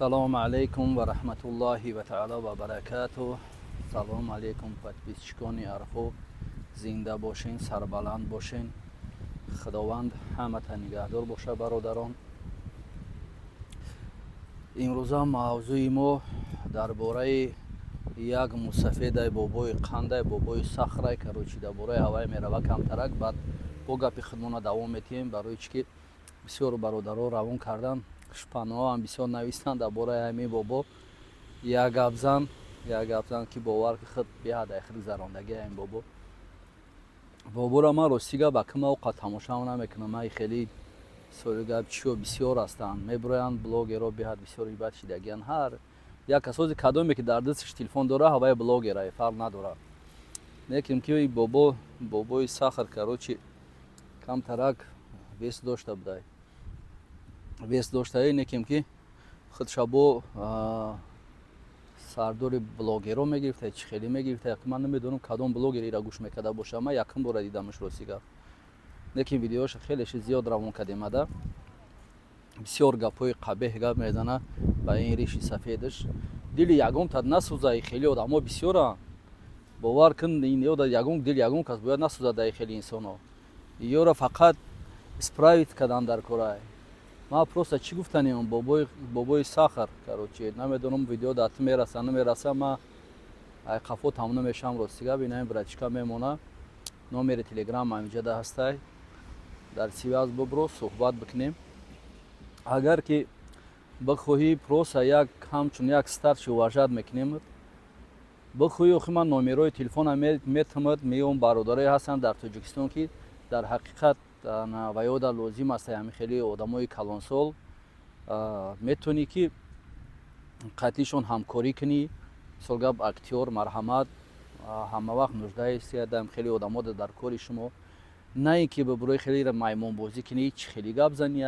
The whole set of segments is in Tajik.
Салому алейкум ва раҳматуллоҳи ва таъала ва баракатуҳ. Салому алейкум, подписчикони Арху, зинда бошен, сарбаланд бошен. Худованд ҳамата нигаҳдор боша, бародарон. Имрӯза мавзӯи мо дар бораи як мусафедай, бобои қандай, бобои сахрай. Короче, дар бораи ҳавай мерава камтарак, баъд бо гапи худмона давом метиҳем. Барои чӣ ки бисёр бародаро равон кардан, шпаноам бисёр навистанд дар бораи ҳамин бобо. Як гапзан, як гапзан, ки бовар ки худ беҳад ай худ гузарондагӣ ҳамин бобо. Боборо ман, рости гап, ака, ман оқа тамошоам намекунам. Ман хеле соли гап чиё бисёр ҳастанд, мебироянд блогеро, беҳад бисёр ибат шидагиянд. Ҳар як касози кадоме ки дар дасташ телефон дора, ҳавай блогера, фарқ надорад. Лекин ки бобо, бобои сахр, короче, камтарак вес дошта будай, вес доштае. Некем ки худшабо сардори блогеро мегирифта, чӣ хеле мегирифта, ман намедонам, кадом блогер ира гӯш мекарда боша. Ман якум бора дидамаш, рости гап. Лекин видеоша хелеше зиёд равон кардемада. Бисёр гапҳои қабеҳ гап мезана. Ба ин риши сафедаш дили ягон тад насӯза. Хеле одамо бисёранд, бовар кун, ягон дили ягон кас бояд насӯзад. Даи хеле инсоно ёро фақат исправить кардан дар корай. Ман просто чӣ гуфтанем, бобои сахар, короче, намедонам, видео дар ту мераса, намераса, ма ай қафо там намешам, рости гап. Инаи братишка мемона, номери телеграм ҳамиҷада ҳастай, дар связь бубро, суҳбат бикунем. Агар ки бихоҳӣ, просто як ҳамчун як старший уважать мекунем. Бихоҳӣ, охи, ман номерои телефона метамад, меом. Бародарое ҳастанд дар Тоҷикистон, ки дар ҳақиқат ваёда лозим аст ҳами хеле одамои калонсол, метавонӣ ки қатъишон ҳамкорӣ кунӣ. Мисол гап, актёр, марҳамат, ҳама вақт нуждаест хеле одамо дар кори шумо. На ин ки бибурои хеле маймонбозӣ кунӣ, чӣ хеле гап зани,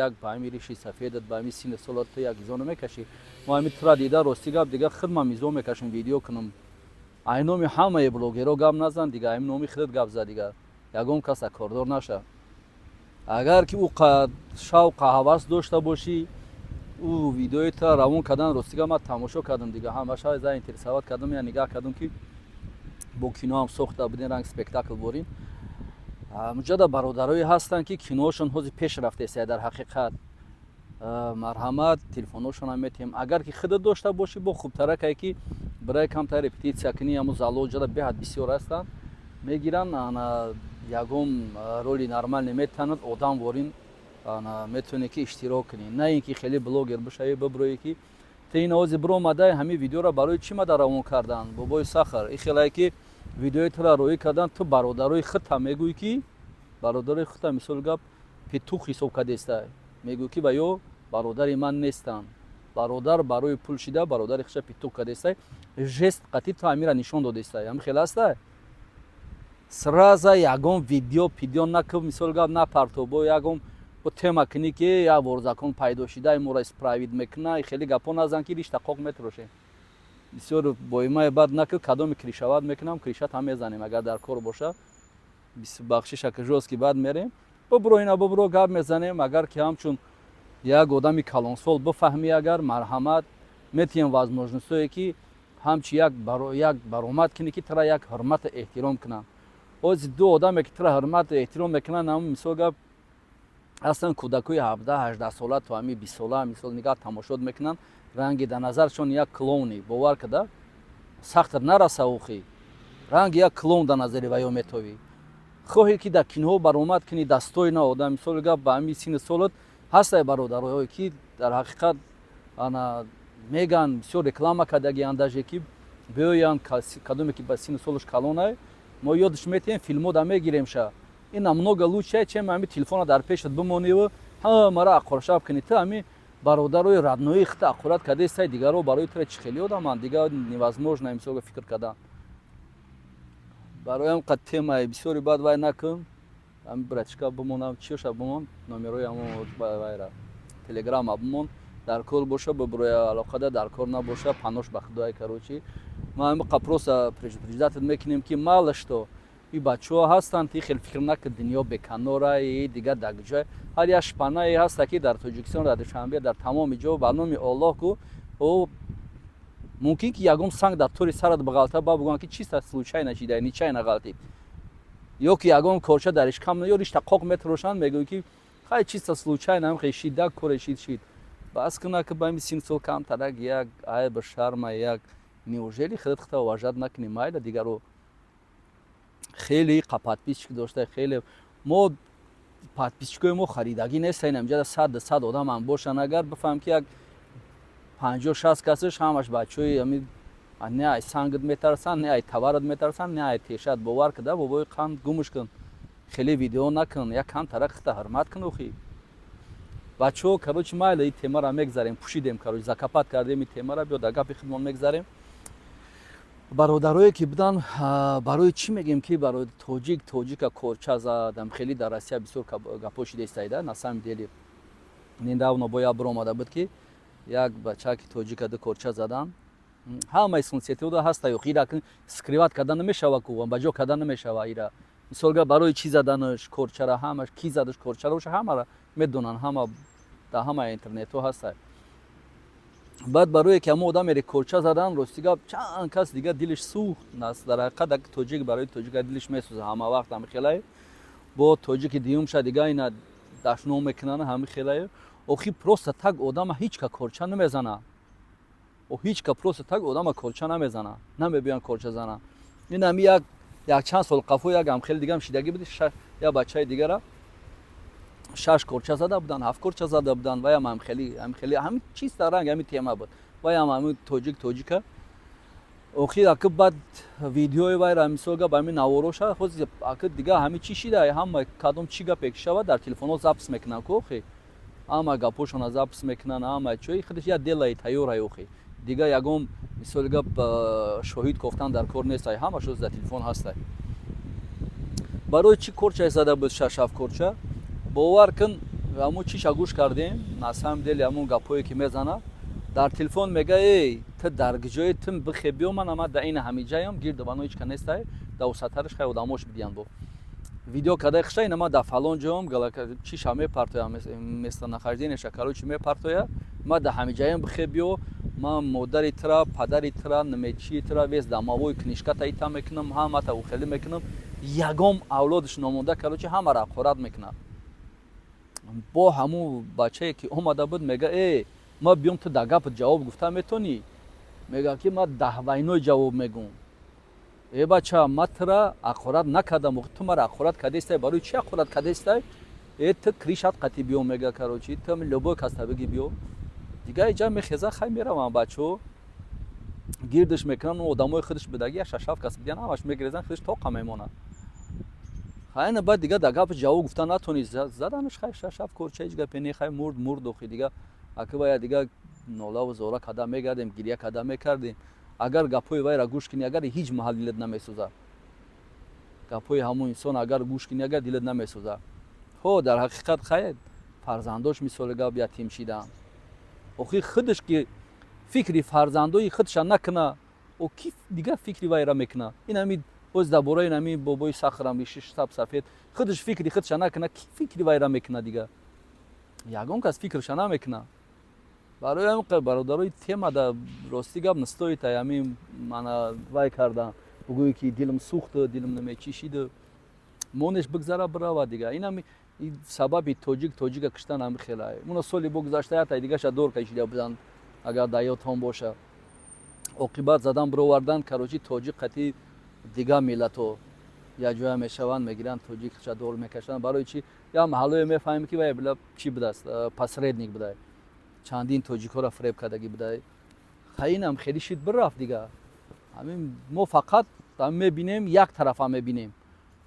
як ба ҳами риши сафедат, ба ҳами синни солат ту як изо намекашӣ. Мо ҳами тура дида, рости гап, дига худмам изо мекашем видео кунам. Ай номи ҳамаи блогеро гап назан дига, ай номи худат гап за, дига ягон каса кордор наша. Агар ки ӯ шавқа ҳавас дошта бошӣ, ӯ видеои тура равон кардан, рости гап, ман тамошо кардам, дига ҳамаша заинтересовать кардам, я нигаҳ кардам, ки бо киноам сохта будин, ранг спектакл борин. Муҷада бародарое ҳастанд, ки киноошон ҳозир пеш рафтеста. Дар ҳақиқат, марҳамат, телефоношонам метиҳем. Агар ки худат дошта бошӣ, бо хубтаракае ки барои камтар репетитсия кунӣ. Ҳамо зало ҷада беҳад бисёр ҳастанд, мегиранд, ягон роли нормальный метанад, одам ворин метавонӣ ки иштирок кунӣ. На ин ки хеле блогер бишавӣ, бибурӯӣ, ки ту ин овози биромадай. Ҳамин видеоро барои чӣ мада равон кардан, бобои сахар? И хелае ки видеои тура роӣ кардан, ту бародарои худта мегӯӣ, ки бародарои худта, мисол гап, петух ҳисоб кардестай, мегӯӣ, ки ва ё бародари ман нестанд. Бародар барои пул шида, бародари худша петух кардестай. Жест қатъи ту ҳамира нишон додестай. Ҳами хел ҳастай, сразу ягон видео пидео накун, мисол гап, напарто, бо ягон бо тема кунӣ, ки як ворзакон пайдо шида, моро исправить мекуна. Хеле гапҳо назан, ки ришта қоқ метарошем. Бисёр боимаи бад накун. Кадоми крышевать мекунам, крышат ҳам мезанем, агар дар кор боша. Бахшиша, ки жёсткий бад мерем. Бубро, ина бубро, гап мезанем. Агар ки ҳамчун як одами калонсол бифаҳмӣ, агар, марҳамат, метиҳем возможностое, ки ҳамчи як баромад кунӣ, ки тура як ҳурмату эҳтиром кунанд. Ози ду одаме, ки тура ҳурмату эҳтиром мекунанд, ҳам, мисол гап, ҳастанд кӯдакҳои 17-18 сола то ҳами 20 сола, мисол, нигаҳ тамошод мекунанд, ранги дар назаршон як клоуни. Бовар када, сахтар нараса, охи, ранги як клоун дар назари ваё метовӣ. Хоҳе ки дар киноҳо баромад кунӣ, дастои на одам, мисоли гап, ба ҳами синни солат ҳастай бародарое, ки дар ҳақиқат ана меган, бисёр реклама кардагианд, даже ки биёянд. Кадоме ки ба синни солаш калонай, мо ёдаш метиҳем, филмода мегиремша. Ин намного лучше, чем ҳами телефона дар пешат бимониву ҳамара аққоршаб кунӣ. Ту ҳами бародарои роднои хита аққурат кардестай, дигаро барои тура чӣ хеле одаманд, дига невозможно, мисол, фикр кардан. Бароям қад темаи бисёри бад вай накун. Ҳами братишка бимонам, чиша бимон, номерои ҳамо вайра телеграма бимон. Дар кор боша, бибурои алоқада, дар кор набоша, панош ба худои. Короче, ма ҳами просто предупреждать мекунем, ки мало что И бачаҳо ҳастанд, ки хел фикр накун, дунё беканора и дигар дар ҷой ҳар як шпанае ҳаста, ки дар Тоҷикистон, дар Душанбе, дар тамоми ҷо ба номи Оллоҳ ку о мумкин ки ягон санг дар тори сарат бағалта, ба бугӯянд, ки чиста, случайно чида, нечаянно ғалтид, ё ки ягон корча дар ишкам ё ришта қоқ метарошанд, мегӯянд, ки хай, чиста, случайно ҳам хешида коре шид шид. Бас куна, ки ба ими 30 сол камтарак як айб, шарма як. Неужели худат худта уважать накунӣ? Майла, дигаро хеле подписчик дошта, хеле мо подписчикои мо харидагӣ неста. Ин амҷада 100 одамам бошанд, агар бифаҳм, ки як 50-60 касаш ҳамаш бачаҳои ами не ай сангат метарсанд, не ай таварат метарсанд, не ай тешат. Бовар куда, бобои қанд, гумш кун, хеле видео накун, як камтарак худта ҳурмат кун. Охи, бачаҳо, короче, майла, и темара мегзарем, пӯшидем, короче, закопать кардем и темара. Биё, дар гапи худмон мегзарем. Бародарое ки буданд, барои чӣ мегем, ки барои тоҷик тоҷика корча задам? Хеле дар Россия бисёр гапҳо шида истоида. На самом деле, недавно бо як биромада буд, ки як бачаки тоҷика ду корча задан. Ҳамаи соцсетиҳо ҳаста. Ё ира скрывать карда намешава ку, ба ҷо карда намешава ира. Мисолга, барои чӣ заданаш корчара, ҳамаш ки задаш корчара боша, ҳамара медонанд, ҳама дар ҳама интернетҳо ҳаста. Баъд барое ки ҳамо одамере корча задан, рости гап, чанд кас дига дилиш сӯхт. Дар ҳақиқат тоҷик барои тоҷика дилиш месӯза ҳама вақт. Ҳами хелае бо тоҷики дуюмша дига ина дашном мекунанд, ҳами хелае. Охи, просто так одама ҳеҷ ка корча намезана. О, ҳеҷ ка просто так одама корча намезана, намебиёянд корча зана. Ин ҳами як якчанд сол қафо як ҳамхели дигам шидагӣ буд. Як бачаи дигара шаш корча зада буданд, ҳафт корча зада буданд. Ваям ҳамхели ҳами чиста ранг, ҳами тема буд. Ваям ҳами тоҷик тоҷика. Охир аки баъд видеои вайра, мисол гап, ҳами навороша хози аки дига ҳами чӣ шида, ҳама кадом чӣ гапе ки шавад, дар телефонҳо запись мекунанд ку. Охи, ҳама гапҳошона запись мекунанд, ҳама чои худаш як делаи тайёрай. Охи, дига ягон, мисоли гап, шоҳид кофтан дар кор нестай, ҳамашо дар телефон ҳастай. Барои чӣ корча зада буд, шаш ҳафт корча? Бовар кун, ҳамун чиша гӯш кардем. На самом деле, ҳамун гапҳое ки мезанад дар телефон, мега: «Эй, ту дар ҷои ту бихе, биё, ман ама да ина ҳамиҷаям, гирду бано ҳеч ка нестай, да усатараш хай одамош бидиян». Бо видео кадай хиша: «Ина ма да фалон ҷоам», чиша мепартоя, местонахождениеша, короче, мепартоя: «Ма да ҳамиҷаям, бихе, биё, ман модари тура, падари тура, намечии тура, весь домовой книжката ита мекунам, ҳамата ухелӣ мекунам». Ягон авлодаш номонда, короче, ҳамаро ҳақорат мекунад. Бо ҳамун бачае ки омада буд, мега: «Э, ма биём, ту да гапат ҷавоб гуфта метонӣ?» Мега, ки ма даҳвайной ҷавоб мегӯм. «Э, бача, ма тура ҳақорат накардам, ту мара ҳақорат кардестай. Барои чӣ ҳақорат кардестай? Э, ту крышат қати биё», мега, короче, «ту любой каста бигӣ, биё». Дига иҷа мехеза, хай, меравам. Бачаҳо гирдиш мекунанд, одамои худаш бидаги, як шаш ҳафт кас бидиян, ҳамаш мегирезанд, худаш тоқа мемонад. Хайна, баъд дига да гапи ҷавоб гуфта натонист, заданаш. Хай, шаш ҳафт корча ҳеҷ гапе не, хай, мурд, мурд. Охи, дига аки бая дига нолаву зора када мегардем, гиря када мекардем. Агар гапҳои вайра гӯш кунӣ, агар ҳеҷ маҳал дилат намесӯзад. Гапҳои ҳамон инсон агар гӯш кунӣ, агар дилат намесӯзад. Ҳо, дар ҳақиқат, хай, фарзандош, мисоли гап, ятим шиданд. Охи, худаш ки фикри фарзандои худша накуна, о ки дига фикри вайра мекуна? Ин ҳами боз дар бораи ҳами бобои сахрам ишиш саб сафед, худаш фикри худша накуна, ки фикри вайра мекуна? Дига ягон кас фикрша намекуна. Барои ҳамин, бародарои, тема да, рости гап, не стоит ҳамин мана вай кардан, бугӯе ки дилам сӯхту, дилам намечишиду. Монеш бигзара, бирава дига. Ин сабаби тоҷик тоҷика киштан ҳами хелай. Уна соли бо гузашта ятай дигаша дор кашида буданд, агар дар ёдтон боша. Оқибат задан бировардан, короче, тоҷик қати дига миллато якҷоя мешаванд, мегиранд, тоҷикша дор мекашанд. Барои чи? Як маҳаллое мефаҳмем, ки вай била чӣ будааст, посредник будай, чандин тоҷикҳоро фиреб кардагӣ будай. Хайинам хеле шид, бирафт дига. Ҳамин мо фақат мебинем, як тарафа мебинем,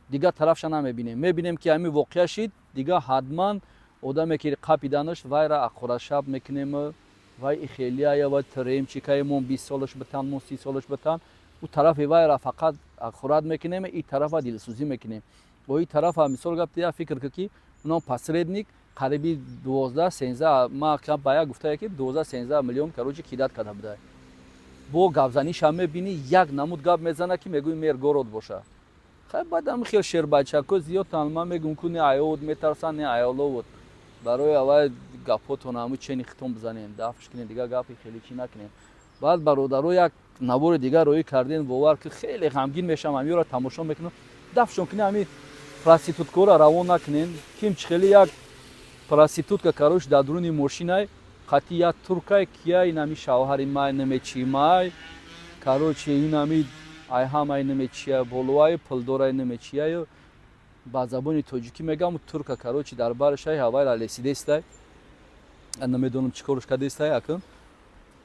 дигар тарафша намебинем. Мебинем, ки ҳамин воқеа шид, дига ҳатман одаме ки қапиданаш, вайра аққорашаб мекунем, вай ихелияя, вай тремчикаемон, 20 солаш битан, мо 30 солаш битан. Ӯ тарафи вайра фақат аққорат мекунем, и тарафа дилсӯзӣ мекунем. Бо и тарафа, мисол гап, я фикр ки унон посредник қариби 12, 13, ма ба як гуфтае, ки 12, 13 миллион, короче, кидать карда будай. Бо гапзаниша мебинӣ, як намуд гап мезана, ки мегӯи мэр город боша. Хай, баъд ҳами хел шербачако зиёдтан. Ман мегум, ку не аёвуд метарсанд, не аёловуд. Барои аввал гапҳотон ҳаму чени хитон бизанем, дафш кунем, дигар гапи хеле чӣ накунем. Баъд, бародаро, як навори дигар роӣ кардем. Бовар ки, хеле ғамгин мешавам, ҳамиёро тамошо мекунам. Дафшон кунем, ҳами проституткора равон накунем. Ким чи хеле як проститутка, короче, дар дуруни мошинай қати як туркай, кия инами шавҳари май, намечи май, короче, инами ай ҳамай намечия болуай пулдорай намечияю ба забони тоҷикӣ мегам. Турка, короче, дар баршай ҳавайра лесидестай, намедонам чӣ корш кардестай. Акн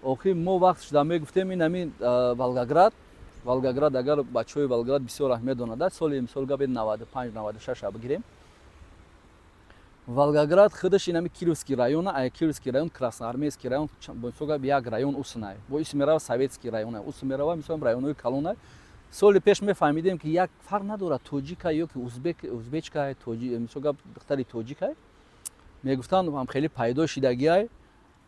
охир мо вақт шуда мегуфтем, ин ҳамин Волгоград, Волгоград, агар бачаҳои Волгоград бисёр аҳамият донад, соли, мисол гап, 95, 96 бигирем, Волгоград худаш инами Кировский район, ай Кировский район, Красноармейский район, мисол гап, як район усунай, бо исм мерава Советский район, усун мерава, мисол, районҳои калонай. Соли пеш мефаҳмидем, ки як фарқ надорад, тоҷика ё ки узбек, узбечка, мисол гап, духтари тоҷикай мегуфтанд, ҳам хеле пайдо шидагиай.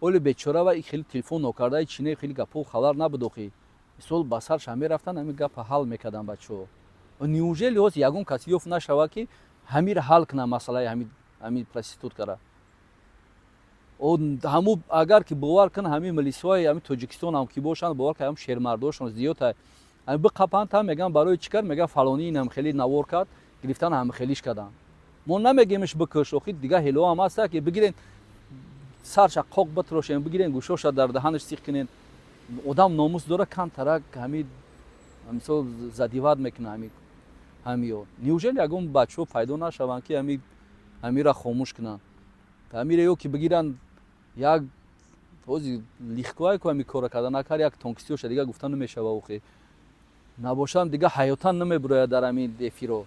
Оли бечора ва хеле телефон нокардаи чине, хеле гапҳо хабар набуд. Охи, мисол, ба сарша мерафтанд, ҳамин гапа ҳал мекарданд бачаҳо. Неужели ҳоз ягон кас ёфт нашавад, ки ҳамира ҳал кунад, масъалаи ҳамин проституткара? Ҳаму агар ки бовар кун, ҳамин милисҳои ҳамин Тоҷикистон ҳам ки бошанд, бовар кун, ҳам шермардошон зиёд ҳами биқапанд, ҳам мегӯянд: «Барои чӣ кард?» Мегӯянд: «Фалонӣ инам хеле навор кард, гирифтан, ҳам хелиш карданд». Мо намегемш бикуш, охи дигар ҳело ҳам ҳаста, ки бигирен, сарша қоқ битрошен, бигирен, гӯшоша дар даҳанаш сиқ кунен. Одам номус дора, камтарак ҳами, мисол, задевать мекуна ҳамиё. Неужели ягон бачаҳо пайдо нашаванд, ки ҳамира хомӯш кунанд, ҳамира ё ки бигиранд? Як ҳози легко ку ҳами кора карда накар, як тонкостиёша дигар гуфта намешава. Охи набошанд, дигар ҳаётан намебурояд дар ҳамин эфиро,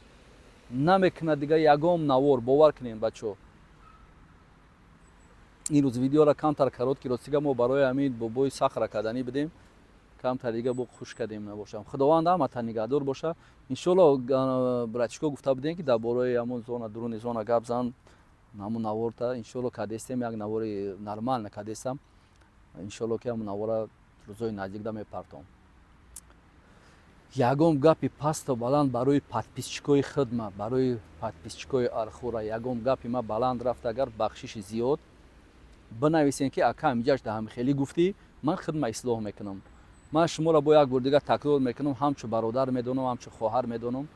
намекунад дигар ягон навор. Бовар кунем, бачаҳо, ин рӯз видеора камтар короткий. Ростига, мо барои ҳамин бобои сахра карданӣ будем, камтар дига бо хуш кардем. Набошам, Худованд ҳамата нигаҳдор боша, иншолло. Братишко, гуфта будем, ки дар бораи ҳамон зона, дуруни зона гап зан, ҳамон наворта иншолло кардестем, як навори нормально кардестам. Иншолло, ки ҳамон навора рӯзои наздикда мепартом. Ягон гапи пасту баланд барои подписчикои хидма, барои подписчикои Архура, ягон гапи ма баланд рафта агар, бахшиши зиёд. Бинависем, ки ака, ҳамиҷаш да ҳамихелӣ гуфтӣ, ман хидма ислоҳ мекунам. Ман шуморо бо як бор дигар такрор мекунам, ҳамчу бародар медонам, ҳамчу хоҳар медонам.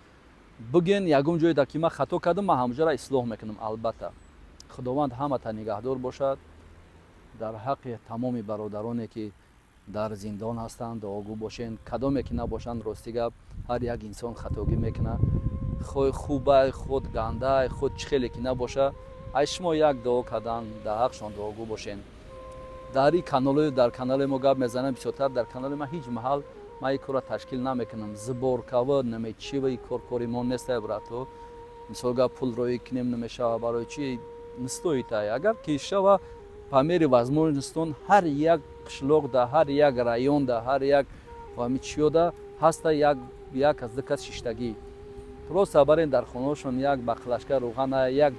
Бигӯен ягон ҷое ки ман хато кардам, ман ҳамҷоро ислоҳ мекунам, албатта. Худованд ҳамата нигаҳдор бошад. Дар ҳаққи тамоми бародароне, ки дар зиндон ҳастанд, дуогӯ бошен. Кадоме ки набошанд, рости гап, ҳар як инсон хатогӣ мекунад, хой хубай, худ гандай, худ чӣ хеле ки набоша, ай шумо як дуо кардан, дар ҳақшон дуогӯ бошен. Дар ин канало, дар канали мо гап мезанам бисёртар. Дар канали ман ҳеҷ маҳал ман ин корро ташкил намекунам, сборкава намечива, ин кор кори мо нестай, брато. Мисол гап, пул роӣ кунем, намешава. Барои чи не стоит ай? Агар ки шава, по мере возможностон ҳар як қишлоқ да, ҳар як район да, ҳар як ҳами чиёда ҳаста як як аз ду кас шиштагӣ, просто барен дар хонаҳошон як баклажка рӯғана, як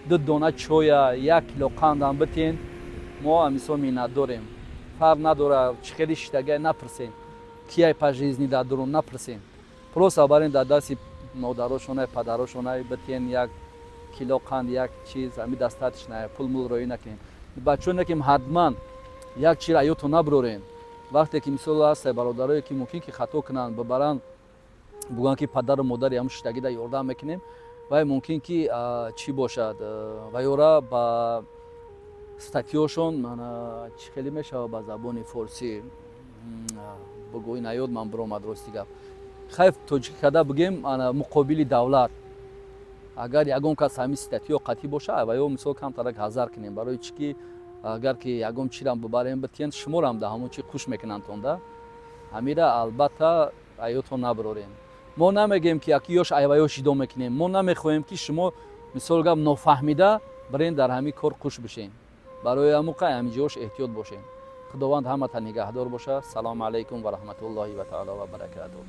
ду дона чоя, 1 кило қандам битен, мо мисол миннатдорем. Фарқ надора чӣ хели шиштагия, напурсем кияй по жизни дар дурун, напурсем. Просто барен дар дасти модарошонай, падарошонай битен 1 кило қанд, як чиз, ҳами дастатишна. Пул мул роӣ накунем, бачаҳо, накем. Ҳатман як чиро аётон набурорен. Вақте ки, мисол, ҳастай бародарое, ки мумкин ки хато кунанд, бибаранд, бугӯянд, ки падару модари ҳамн шиштагида ёрдам мекунем, вай мумкин ки чӣ бошад, ва ёра ба статьёшон чӣ хеле мешавад ба забони форсӣ бугӯи, наёд ман биромад. Рости гап, хайф, тоҷикӣ карда бигем, муқобили давлат. Агар ягон кас ҳамин статьё қатъӣ боша, ва ё, мисол, камтарак ҳазар кунем. Барои чӣ ки агар ки ягон чирам бибарем, битиен, шуморам да ҳамон чи хуш мекунандтонда. Ҳамира албатта аётон набирорем. Мо намегӯем, ки яки ёш айваё шидо мекунем. Мо намехоҳем, ки шумо, мисол гап, нофаҳмида барен дар ҳамин кор қуш бишем. Барои ҳамун қай ҳамин ҷош эҳтиёт бошем. Худованд ҳамата нигаҳдор боша. Салому алайкум ва раҳматуллоҳи ва таала ва баракатуҳ.